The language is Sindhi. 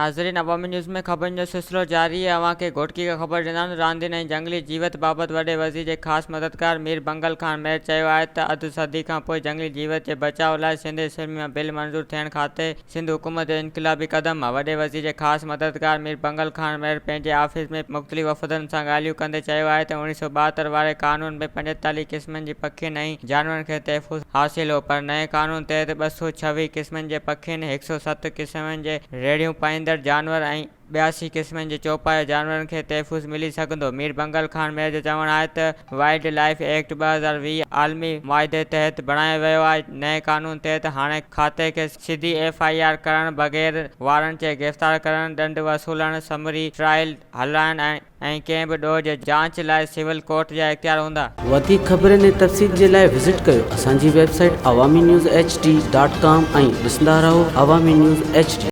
ناظرين عوامي نيوز ۾ خبرن جو سلسلو جاري آهي اوهان کي گهوٽڪي کان خبر ڏينداسون راندين ۽ جهنگلي جيوت بابت وڏي وزير جي خاص مددگار مير بنگل خان مهر چيو آهي ته اڌ صدي کان پوء جهنگلي جيوت جي بچاء لاء سنڌ اسيمبلي مان بل منظور ٿيڻ کاتي سنڌ حڪومت جو انقلابي قدم آهي وڏي وزير جي خاص مددگار مير بنگل خان مهر پنهنجي آفيس ۾ مختلف وفدن سان ڳالهيون ڪندي چيو آهي ته 1972 واري قانون ۾ 45 قسمن جي پکين ۽ جانورن کي تحفظ حاصل هو پر نئين قانون تحت 226 قسمن جي پکين، 107 قسمن جي ريڙهيون پائيندڙ جانور ۽ 82 قسمن جي چوپايو جانورن کي تحفظ ملي سگهندو. مير بنگل خان مير جو چوڻ آهي ته وائلڊ لائيف ايڪٽ 2020 عالمي معاهدي تحت بڻايو ويو آهي، نئين قانون تحت هاڻي کاتي کي سڌي ايف I R ڪرڻ بغير وارنٽ جي گرفتار ڪرڻ، ڏنڊ وصولڻ، سمري ٽرائل هلائڻ ۽ ۽ ڪنهن به ڏوهه جي جاچ لاء سول ڪورٽ جا اختيار هوندا. وڌيڪ خبرن ۽ تفصيل جي لاء وزٽ ڪيو اسان جي website Awami news H D dot com ۽ ڏسندا رهو عوامي نيوز ايڇ ڊي.